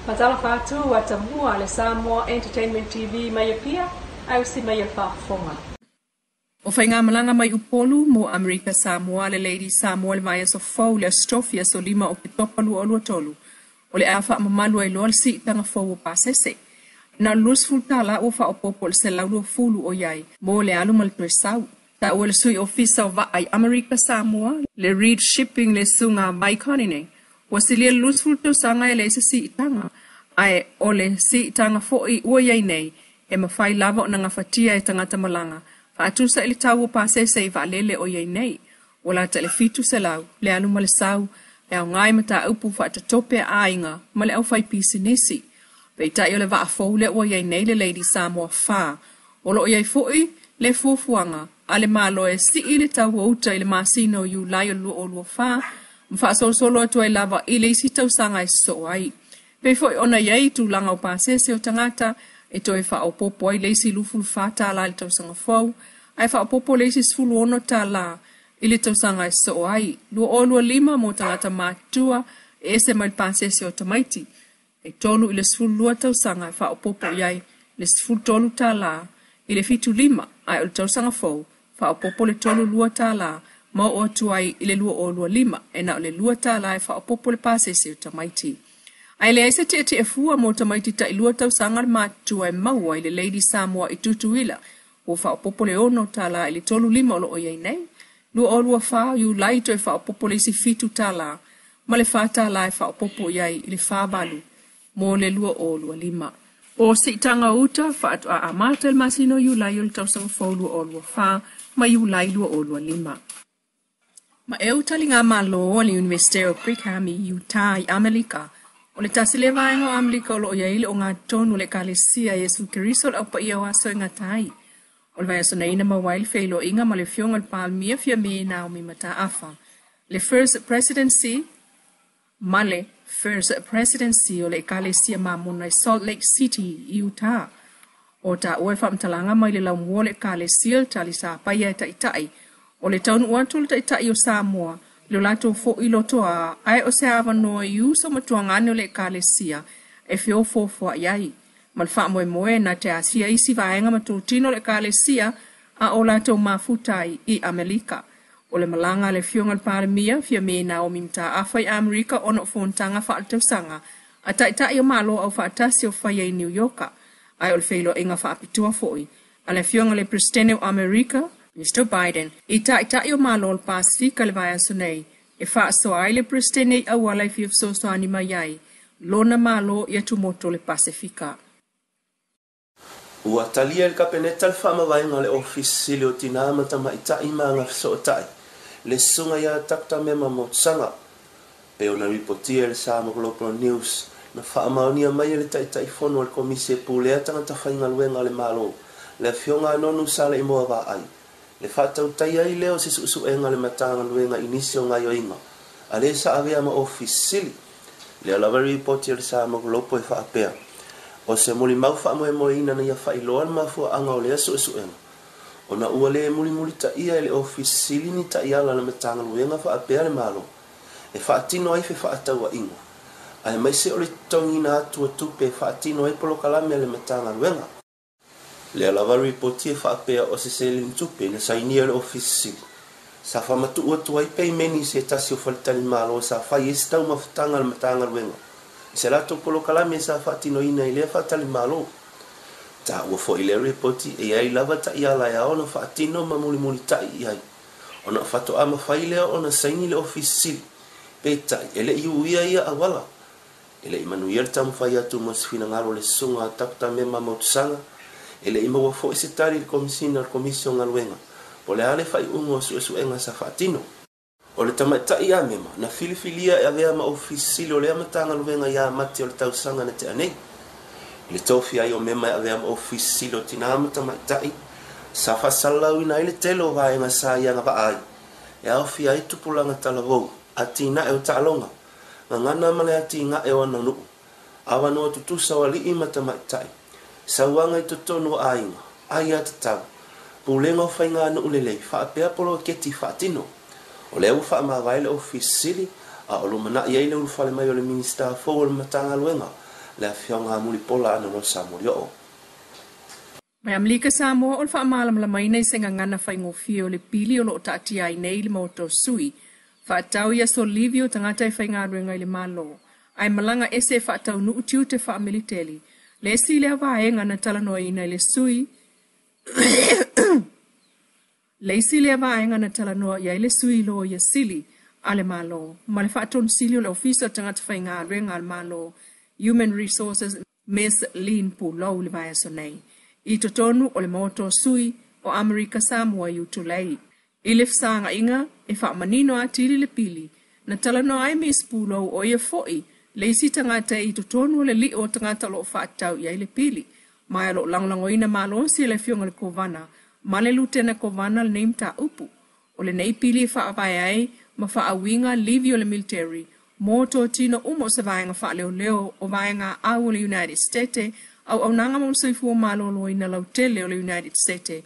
Faatalofa atu a tamua le Samoa Entertainment TV mai Apia, ae usi mai le faafofoga. O faigamalaga mai Upolu mo Amerika Samoa le Lady Samoa le vaiaso fou le Aso Tofi aso 5 o Oketopa 2023 o le a faamamalu ai loa le siitaga fou o pasese. Na o le $20 ua faaopoopo i le $120 o i ai mo le alu ma le toe sau. Taua le sui ofisa o vaa i Amerika Samoa, le Reed Shipping le susuga Mike Honine, ua silia le 20 tausaga e leai se siitaga, ae o le siitaga foi ua i ai nei e mafai lava ona gafatia e tagata malaga, faatusa i le tau o pasese i vaalele o i ai nei. Ua lata i le 700 le alu ma le sau, e aoga i mataupu faatatope a aiga ma le aufaipisinisi. Peitai o le vaa fou lea ua i ai nei le Lady Samoa 4, o lo o i ai foi le fuafuaga a le Malo e sii le tau o uta i le masina o Iulai o le 2024 ma faasolosolo atu ai lava i le isi tausaga e sosoo ai. Pei foi ona i ai tulaga o pasese o tagata e toe faaopoopo ai le isi $24 i le tausaga fou, ae faaopoopo le isi $16 i le tausaga e sosoo ai. 2025 mo tagata matutua e ese mai le pasese o tamaiti. E 3 i le 12 tausaga e faaopoopo i ai le $13 i le 75, ae o le tausaga fou faaopoopo le $32 ma oo atu ai i le 2025 e na o le $2 e faaopoopo le pasese o tamaiti. Ae leai se tietie fua mo tamaiti tai 2 tausaga le matutua e maua i le Lady Samoa i Tutuila ua faaopoopo le $6 i le 35 o lo o i ai nei. 2024 Iulai toe faaopoopo le isi $7 ma le $4 e faaopoopo i ai i le 48 mo le 2025. O siitaga o uta faatoa amata i le masina o Iulai o le tausaga fou 2024 ma Iulai 2025. Ma e utaligamalo a le Iunivesite o Brigham i Utah i Amerika, o le tasi lea vaega o Amerika o lo o i ai le ogatotonu o le Ekalesia Iesu Keriso o le Aupaia o Aso e Gata ai. O le vaiaso nei na maua ai le feiloaiga ma le afioga i le Palemia Fiame Naomi Mataafa, le First Presidency ma le First Presidency o le Ekalesia Mamona i Salt Lake City i Utah. O taua e faamatalaga mai le laumua o le Ekalesia le talisapaia e taitai o le taunuu atu o le taitai o Samoa i lo latou foi lotoa, ae o se avanoa i uso ma tuagane o le Ekalesia e feofoofoai ai. Ma le faamoemoe na te asia isi vaega ma totino o le Ekalesia a o latou mafuta ai i Amerika. O le malaga a le afioga i le Palemia Fiame Naomi Mataafa i Amerika ona o fonotaga faaletausaga a taitai o Malo Aufaatasi o faia i New Yorka, ae o le feiloaiga faapitoa foi a le afioga i le Peresetene o Amerika, Mr. Biden, i taitai o Malo o le Pasefika le vaiaso nei, e faasoa ai le Peresetene i auala e fia fesoasoani mai ai lona Malo i atumotu o le Pasefika. Ua talia e le Kapeneta le faamavaega o le Ofisa Sili o Tinā ma Tamaitai ma Agafesootai, le Susuga ia Doctor Mema Motusaga. Pei ona ripotia e le Samoa Global News, na faamaonia mai e le Taitaifono a le Komisi e Pulea Tagata Faigaluega a le Malo, le Afioga a Nonu Saleimoa Vaai, le faatautaia ai lea o se suesuega a le Matagaluega i nisi o gaoioiga a le sa avea ma Ofisa Sili. Lea lava le ripoti a le Samoa Global e faapea, o se molimau faamoemoeina na ia faailoa le mafuaaga o lea suesuega, ona ua le mulimulitaia e le Ofisa Sili ni taiala a le Matagaluega faapea le Malo e faatino ai fefaatauaiga, aemaise o le totogiina atu o tupe e faatino ai polokalame a le Matagaluega. Lea lava ripoti e faapea o se seleni tupe na sainia e le Ofisa Sili sa faamatuu atu ai peimeni i se tasi o faletalimalo sa fai ai se taumafataga a le Matagaluega i se latou polokalame sa faatinoina i lea faatalimalo. Taua foi lea ripoti e i ai lava taiala e ao ona faatino ma mulimulitai i ai ona faatoa mafai lea ona saini le Ofisa Sili, peitai e le i uia ia auala. E le i manuia le taumafai atu mo se finagalo o le Susuga a Doctor Mema Motusaga, e le i maua foi se tali i le Komisina o le Komisi o Galuega po o le a le faaiuga o suesuega sa faatino. O le tamaitai ia Mema, na filifilia e avea ma Ofisa Sili o lea Matagaluega ia Mati o le tausaga na tea nei. I le tofia ai o Mema e avea ma Ofisa Sili o Tinā ma Tamaitai, sa faasalalauina ai le tele o vaega sa i agavaa ai, e aofia ai tupulaga talavou, atinae o taaloga, gagana ma le atinae o ana nuu, avanoa tutusa o alii ma tamaitai, sauaga i totonu o aiga, aiatatau, pulega o faiganuu lelei faapea poloketi faatino. O lea ua faamavae le Ofisa Sili, a o lumanai ai le ulufale mai o le Minisita fou o le Matagaluega, Le Afioga Mulipola Anarosa Molioo. Mai Amerika Samoa, o le faamalamalamaina i se gagana faigofie o le pili o loo taatia ai nei le Maota o Sui, faatatau i aso livi o tagata e faigaluega i le Malo, ae malaga ese e faataunuu tiute faamiliteli. Le isi lea vaega na talanoaina i le sui Le isi lea vaega na talanoa i ai le Sui Loia Sili a le Malo ma le Faatonusili o le Ofisa o Tagata Faigaluega a le Malo, Human Resources, Miss Lynn Pulou i le vaiaso nei, i totonu o le Maota o Sui o Amerika Samoa i Utulei. I le fesaga'iga e faamanino atili le pili, na talanoa ai Miss Pulou, o ia fo'i le isi tagata i totonu o le li'o o tagata o lo'o faatatau i ai le pili, ma o lo'o lagolagoina malosi e le Afioga i le Kovana ma le Lutena Kovana lenei mataupu. O lenei pili e faavae ai ma faauiga livi o le military mo totino uma o se vaega faaleoleo o vaega au o le United States, auaunaga mo le soifua maloloina lautele o le United States,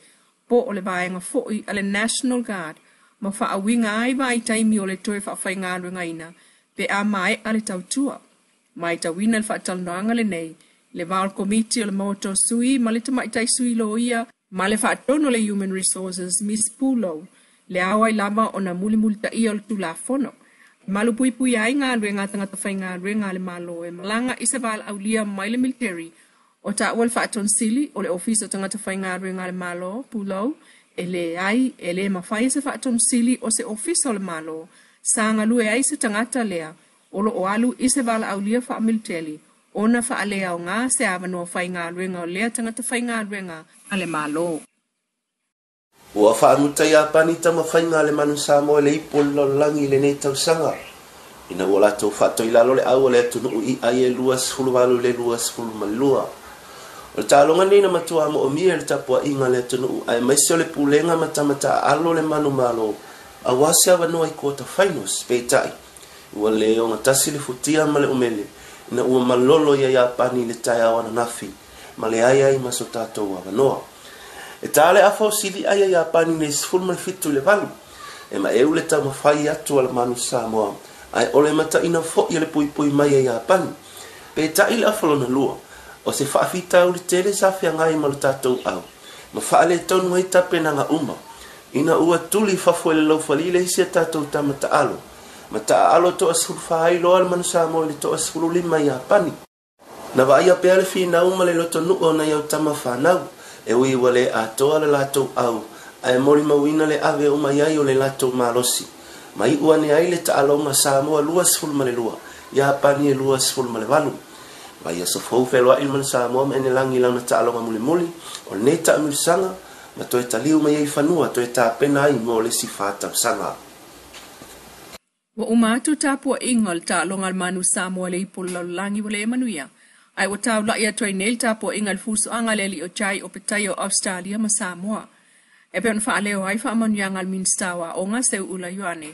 po o le vaega fo'i a le National Guard, ma faauiga ai vaitaimi o le toe faafaigaluegaina pe a mae'a le tautua. Matauina le faatalanoaga lenei le va o le Komiti o le Maota o Sui ma le Tamaitai Sui Loia ma le Faatonu o le Human Resources, Miss Pulou, le ao ai lava ona mulimulitaia o le Tulafono e malupuipuia ai galuega a tagata faigaluega a le Malo e malaga i se valaaulia mai le military. O taua le Faatonisili o le Ofisa o Tagata Faigaluega a le Malo, Pulou, e leai, e lē mafai e se Faatonisili o se ofisa o le Malo sa galue ai se tagata lea o loo alu i se valaaulia faamiliteli ona faaleaogā se avanoa faigaluega o lea tagata faigaluega a le Malo. Ua faamuta Iapani taumafaiga a le Manu Samoa i le Ipu o le Lalolagi i lenei tausaga, ina ua latou faatoilalo le au a le atunuu i ai e 28 i le 22. O le taaloga lenei na matua moomia e le tapuaiga a le atunuu aemaise o le pulega ma tama taaalo le manumalo aua se avanoa i quarter finals, peitai ua le ogatasi le futia ma le umele ina ua malolo ia Iapani i le taeao ananafi ma leai ai ma so tatou avanoa. E ta le afa o sili ai a Iapani i le 17 i le 8. E maeu le taumafai atu a le Manu Samoa ae o le mataina fo'i o le puipui mai a Iapani. Peitai le afa lona lua, o se faafitauli tele sa feagai ma lo tatou au ma faaletonu ai tapenaga uma ina ua tuli i fafo e le laufali le isi a tatou tama taalo ma taaalo toa-14 ai loa le Manu Samoa i le toa-15 Iapani. Na vaaia pea le finau ma le lotonu'u o nai au tama fanau, e ui ua le atoa le latou au, ae molimauina le ave uma i ai o le latou malosi. Ma iu ane ai le taaloga Samoa 22, Iapani e 28. Vaiaso fou feloai le Manu Samoa ma Enelagi i lana taaloga mulimuli o lenei taamilosaga ma toe taliu mai ai i fanua toe tapena ai mo le isi 4 tausaga. Ua uma atu tapuaʻiga o le taaloga a le Manu Samoa le Ipu o le Lalolagi, ua le manuia, ae ua taula'i atu ai nei le tapuaʻiga i le fusuaga a le alii o Jai Opetaia o Australia ma Samoa. E pei ona faaleo ai faamanuiaga a le Minisita o Aoga Seuula Ioane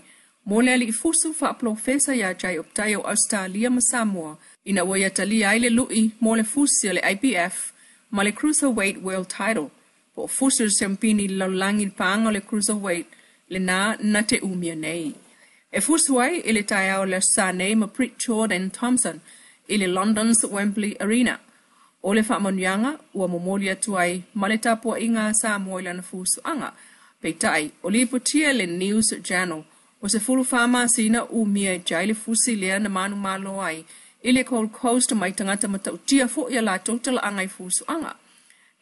mo le alii fusu faapolofesa iā Jai Opetaia o Australia ma Samoa, ina ua ia talia ai le lu'i mo le fusi o le IBF ma le Cruiserweight World Title, po o fusi o le siamupini i le lalolagi i le paga o le Cruiserweight lena na te umia nei. E fusu ai i le taeao le aso Sa nei ma Brit Jordan Thompson i le London's Wembley Arena. O le faamanuiaga ua momoli atu ai ma le tapuaʻiga a Samoa i lana fusuaga. Peitai, o lipotia le News Channel, o 14 masina umia e Jai le fusi lea na manumalo ai i le Gold Coast mai tagata matautia fo'i a latou talaaga i fusuaga.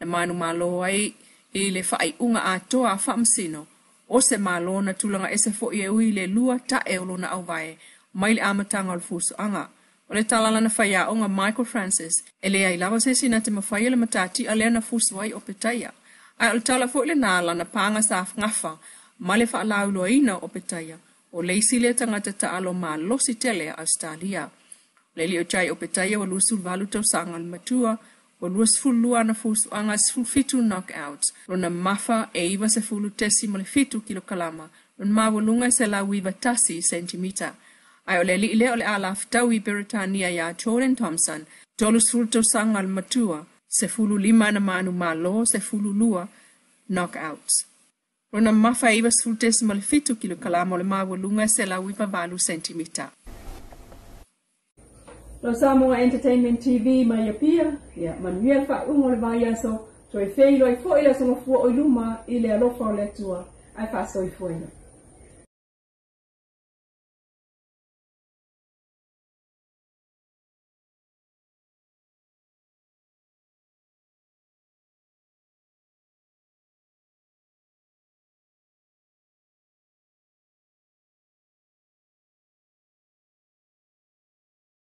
Na manumalo ai i le faaiuga atoa a faamasino o se malo na tulaga ese fo'i e ui le lua ta'e o lona auvae mai le amataga o le fusuaga. O le tala lana faiaoga Michael Francis, e leai lava se isi na te mafaia le matati'a lea na fusu ai Opetaia. Ae o le tala fo'i lenā lana paga sa gafa ma le faalauiloaina o Opetaia, o le isi lea tagata taalo malosi tele a Australia. Le alii o Jai Opetaia ua 28 tausaga le matua, ua 22 ana fusuaga, 17 knockouts, lona mafa e 90.7 kilokalama, lona maualuga e 191 sentimita. Ae o le alii lea o le alafetau i Beretania iā Jordan Thompson, 30 tausaga le matua, 15 ana manumalo, 12 knockouts. Lona mafa e 90.7 kilokalama, o le maualuga e 198 sentimita. Lau Samoa Entertainment TV mai Apia, ia manuia le faaiuga o le vaiaso, toe feiloai foi i le Aso Gafua o i luma i le alofa o le Atua, ae faasoifuaina.